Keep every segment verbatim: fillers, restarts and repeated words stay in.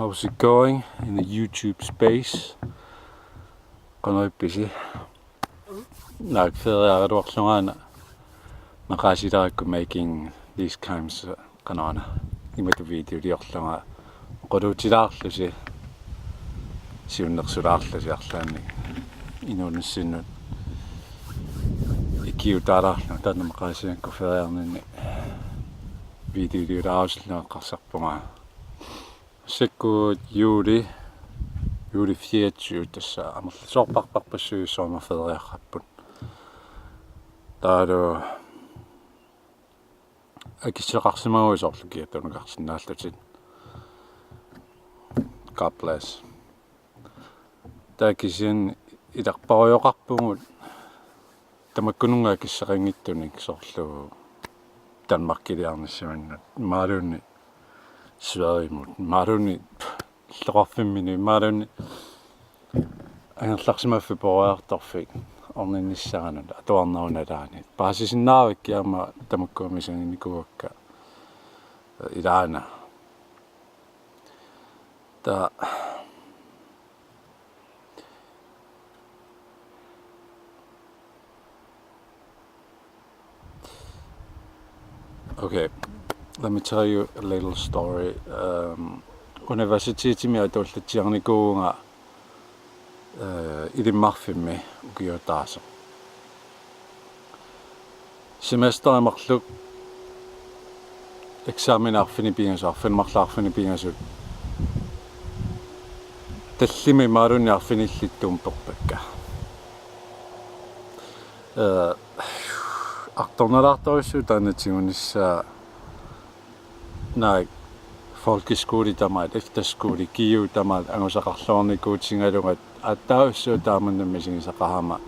How's it going in the YouTube space? Qanoq ippisi? Naak feriaraluarlunga aana maqaasilaarikku making these kinds, qanoq aana. Imatut videoliorlunga oqaluutilaarlusi, siunnersulaarlusi arlaannik inuunussinnut ikiuutaalaarlunga, taanna maqaasigakku feriarninni videoliulaarusullunga eqqarsarpunga. Massakkut juuli, juuli fireogtyve, tassa amerlasoorparparpassuit sommerferiarput. Taavalu akissaqarsimaguit soorlu kiatunukarsinnaallutit. God bless. Taava kisianni ilarparujoqarpugut tamakkununnga akissaqanngitsunik, soorlu Danmarkiliarnissaminnut, imaluunniit Sverigimut, imaluunniit illoqarfimminut, imaluunniit angerlarsimaffik peroriartorfik orninnissaanut atuarnerup nalaani. Paasisinnaavakkit aamma tamakkua misiginikuuakka ilaana. Taava Okay, let me tell you a little story. Um, universitetimi atuallatsiarnikuuvunga, eh, Ilimmarfimmi ukiuutaasoq. Semesteri marluk eksamen arfineq-pingasut, arfineq-marluk arfineq-pingasut tallimat imaluunniit arfinillit tumperpakka. Eh, artornalaartorujussuuvoq taanna tigunissaa, naak folkeskole tamaat, efterskole, G U tamaat angusaqarluarnikuutigalunga, aatsaavissuaq taamannak misigisaqarama,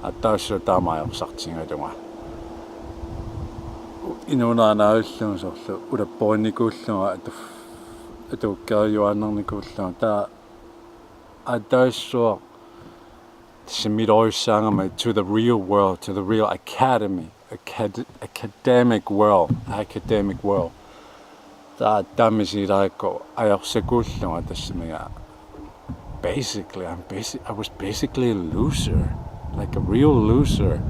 aatsaavissuaq taama ajorsartigalunga. Inuuneranaavillugu soorlu ulapporinnikuullunga, atu-, atuukkeriuaannarnikuullunga, taava aatsaavissuaq tassami ilorussaagama to the real world, to the real academy, acad-, academic world, academic world. Taava taama misigilaarikku ajorsakuullunga tassamiga. Basically, I'm basic-, I was basically a loser, like a real loser.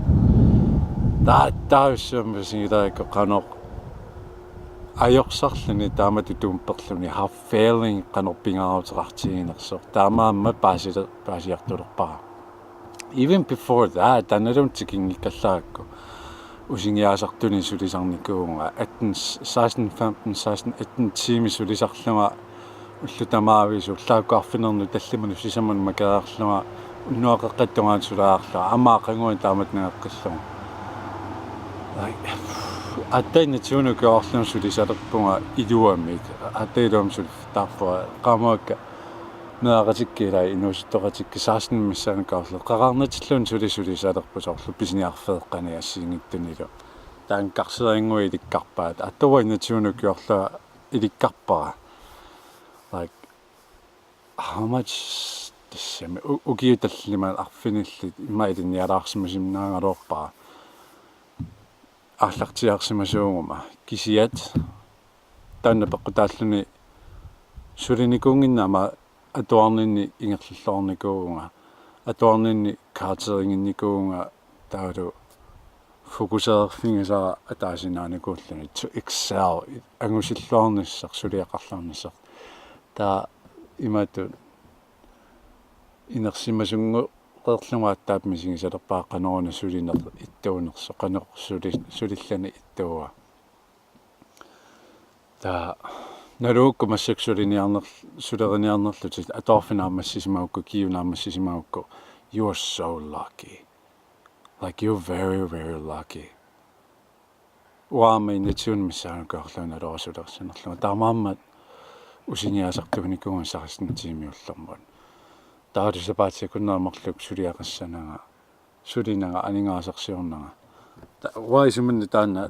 Taava taava tassami misigilaarikku qanoq ajorsarluni, taamatut tumperluni, how failing, qanoq pingaaruteqartiginersoq. Taamaammat paasile-, paasiartulerpara. Even before that, taannaluunniit tikinngikkallarakku, usiniaasartunik sulisarnikuuvunga, atten, seksten, femten, seksten, atten tiimit sulisarlunga, ullut tamaaviisa ullaakkut arfineq-marlunut tallimanut sisamanut makeriarlunga, unnuap qeqqata tungaanut sulaarlunga, aamma aqaguani taamatut nangeqqillunga. Like, aatsaat enogtyve-nut ukioqarlunga sulisalerpunga iluamik, aatsaat iluamik suliffeqarpunga, qaammatikka meeraqatikka ilai inuusuttoqatikka, seksten missaanut ukioqarlunga, qeqarnatilluunniit suli sulisalerput soorlu pisiniarfeeqqani assigiinngitsunilu. Taanna karserinnguit ilikkarpaat, aatsaat enogtyve-nut ukioqarlunga ilikkarpara. Like, how much, tassami u-, ukiut tallimat arfinillit immaqa ilinnialaarsimasinnaagaluarpara aallartiaarsimasuuguma, kisiat taanna peqqutaalluni sulinikuunnginnama atuarninni ingerlalluarnikuuvunga, atuarninni karakterinnginnikuuvunga, taavalu fokusererfigisara ataasiinnaanikuulluni to excel, angusilluarnissaq, suliaqarluarnissaq. Taava imatut inersimasunngoreerlunga aatsaat misigisalerpara qanoruna sulineq ittuunersoq, qanoq suli-, sulilluni ittuua. Taava naluukku massakkut suliniarner-, suleriniarnerlutit, atuarfik naammassisimagukku, G U naammassisimagukku, you are so lucky. Like, you're very, very lucky. Uanga aamma enogtyve-nut missaanut ukioqarlunga naluara sulerinerlunga. Taamaammat usiniaasartuunikuuvunga seksten tiimit ullormut. Taavalu sapaatip akunnera marluk suliaqassananga, sulinanga, aningaasarsiornanga. Ta-, uanga isumanni taanna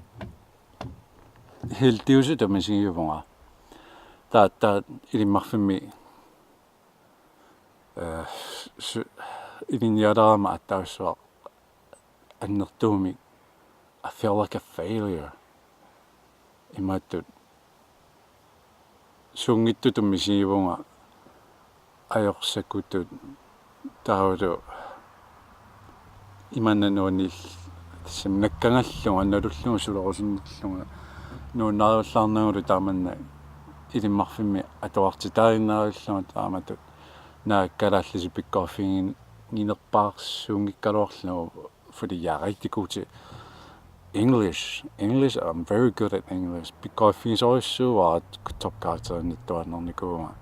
heldiusutut misigivunga. Taava, taava Ilimmarfimmi, eh, su-, ilinnialerama aatsaavissuaq annertuumik, I feel like a failure. Imatut suunngitsutut misigivunga, ajorsakutut taavalu imanna nuanniil-, tassami nakkangallunga, nalullugu sulerusunnerlunga nuannarivallaarnagulu taamanna Ilimmarfimmi atuartitaaginnarillunga taamatut naak kalaallisut pikkoriffiginerpaarsuunngikkaluarlugu, fordi jeg er rigtig god til English. English, I'm very good at English. Pikkoriffigisorujussuuara topkarakterinittuaannarnikuuvunga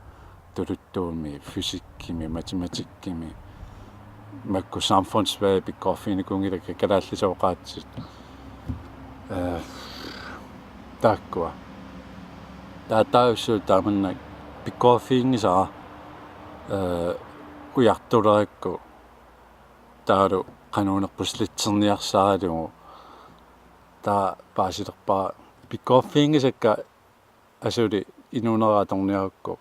tuluttuumi, fysikkimi, matematikkimi. Makku samfundsfag pikkoriffiginikuunngilakka kalaallisut oqaatsit. Øh, taakkua. Taava taava uagut taamannak pikkoriffiginngisara, øh, ujartulerakku taavalu qanuunerput slitserniarsaralugu. Taava paasilerpara pikkoriffiginngisakka asuli inuunera atorniarukku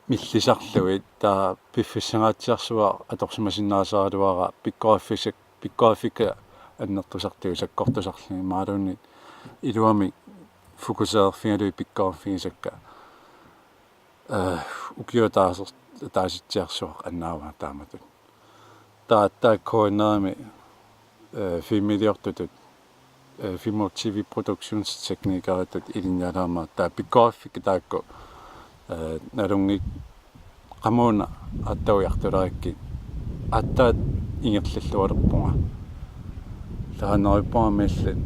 millisarlugit, taava piffissangaatsiarsuaq atorsimasinnaasaraluara pikkoriffissak-, pikkoriffikka annertusartut sakkortusarlugit imaluunniit iluamik fokuserfigalugit pikkoriffigisakka. Øh, ukiut ataaser-, ataasitsiarsuaq annaavara taamatut. Taava aatsaat K N R-imi, øh, filmiliortutut, øh, film- og tv-produktionsteknikeritut ilinnialaarmara, taava pikkoriffikka taakku, øh, nalunngik qamuuna aatsaat ujartulerakkit aatsaat ingerlallualerpunga. Taava neriuppunga aamma illit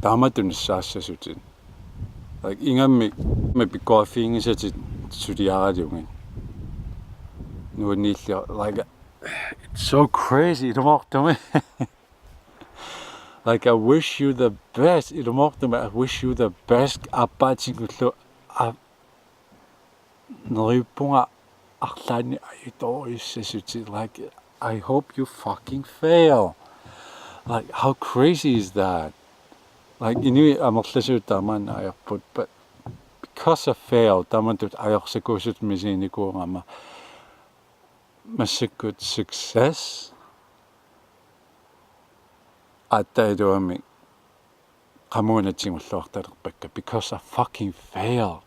taamatut nassaassasutit. Like, ingammik, ingammik pikkoriffiginngisatit suliaralugit. Nuanniillia-, like, it's so crazy, ilumoortumik. Like, I wish you the best, ilumoortumik, I wish you the best, aappaatigullu, a-, neriuppunga arlaannik ajutoorujussuusutit, like, I hope you fucking fail. Like, how crazy is that? Like, inuit amerlasuut taamaanneq ajorput, but because I failed, taamatut ajorsakuusutit misiginikuugama massakkut success aatsaat iluamik qamuuna tigulluartalerpakka because I fucking failed.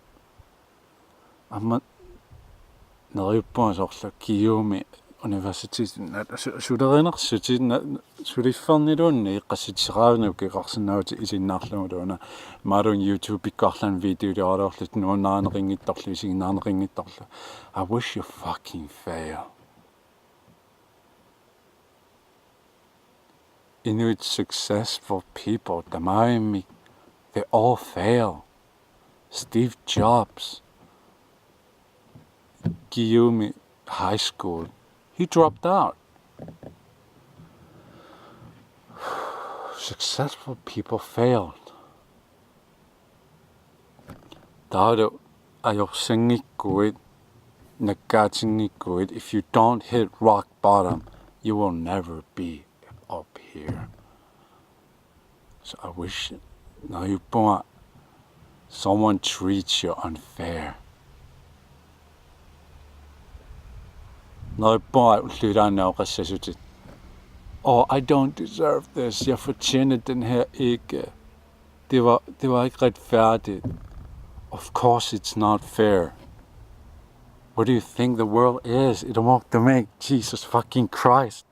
Aamma neriuppunga soorlu Kiumi universitetimi na-, su-, sulerinersutit na-, suliffinniluunniit eqqassitsisaraavinik ukioqarsinnaavutit ilinniarluguluuna. Imaluunniit YouTube-ikkut arlaannik videoliorlutit nuannarineqanngitsorlu, isiginnaarneqanngitsorlu. I wish you fucking fail. Inuit successful people, tamaavimmik, they all fail. Steve Jobs, Kiumi High School, he dropped out. Successful people failed. Taavalu ajorsanngikkuit, nakkaatinngikkuit, if you don't hit rock bottom, you will never be up here. So I wish, neriuppunga someone treats you unfair. Neriuppunga ullut ilaanni oqassasutit: "Oh, I don't deserve this. Jeg fortjener den her ikke. Det var, det var ikke retfærdigt." Of course it's not fair. What do you think the world is? Ilumoortumik, Jesus fucking Christ.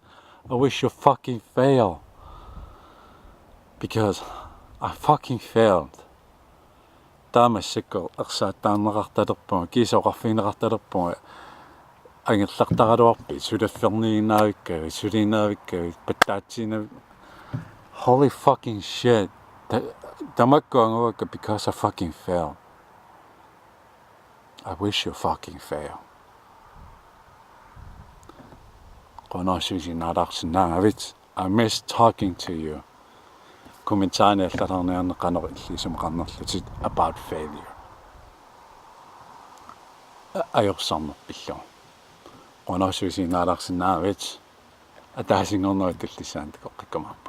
I wish you fucking fail. Because I fucking failed. Taava massakkut ersaattaarneqartalerpunga, kiisa oqarfigineqartalerpunga: "Angerlartaraluarpit, suliffiginnaavikkavit, suliinnaavikkavit, pattaatsiinnaavi-, holy fucking shit." Ta-, tamakku anguakka because I fucking failed. I wish you fucking fail. Qujanarsuaq isiginnaalaarsinnaagavit. I miss talking to you. Kommentarini allalaarniarneq qanoq illit isumaqarnerlutit about failure. A-, ajorsarneq pillugu. Qujanarsuaq isiginnaalaarsinnaagavit. Ataasinngornerup tullissaani takoqqikkumaarpugut.